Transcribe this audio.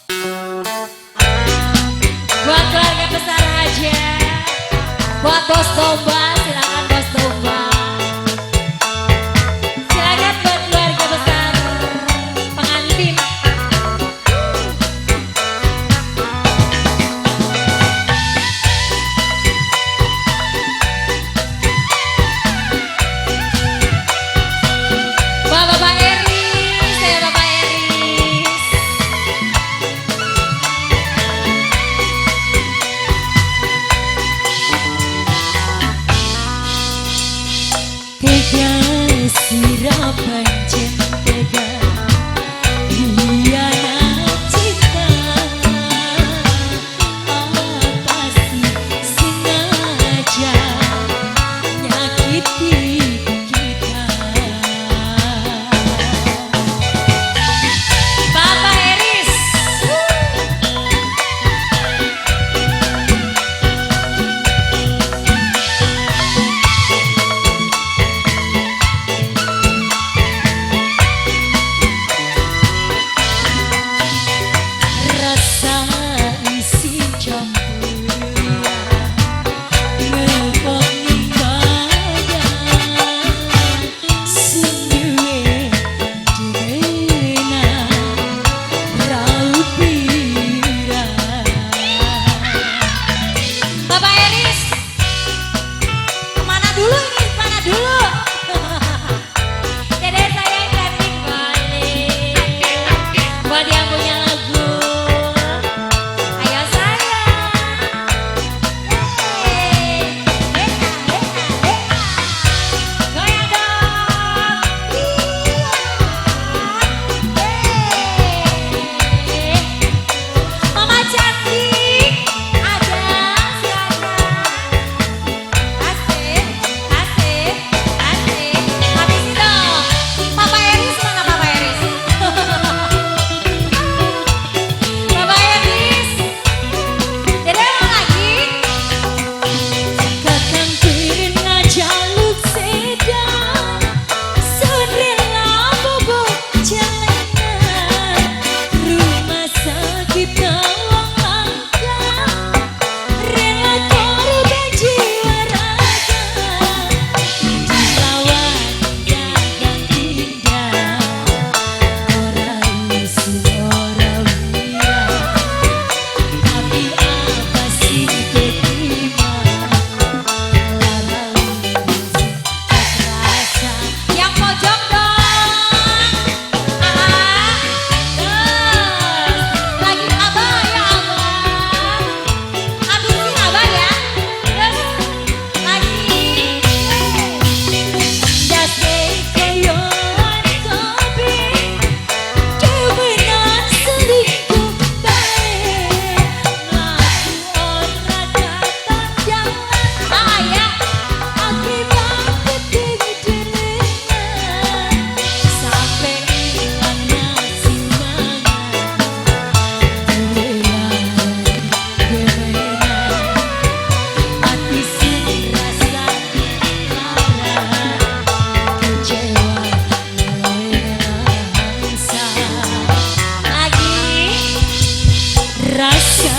Buat keluarga besar aja, buat bos domba, silakan bos domba. Silakan buat keluarga besar pengantin. Bapak Eris, saya Bapak Eris. Tega sirah pancen tega hianat cinta, apa sih sengaja nyakiti kita. Bapak Eris. Rasa isi campur ngepongi badan sendiri dina raut pira. Bapak Eris, kemana dulu ini? Kemana dulu? Dede saya cantik balik. Buat yang punya lagu, ayo sayang. Hey, hey, hey, hey. Goyang dong. Iya. Hey. Mama cantik, ada silakan. Asik, asik, asik. Habisin dong. Papa Eris mana Papa Eris? Bapak Eris, Dede mau lagi? Kakang pirin ngajaluk sedang, sun rela bobok jalanan, rumah sakit tolong langkah, rela korban jiwa raga, dilawan dagang indah, ora isin ora wira, tapi apa sih keterima? Lara tak rasa. Yang pojok dong. Ah, terus lagi abah ya abah. Habisin abah ya. Terus lagi. Dase koyoan kopi, kebenar selingkuh bae, mlaku ora katon jalan. Ah ya, akibat ketinggian sampai ilang nasi mangan. Hati sing rasa lara, kecewa nelangsa. Lagi rasa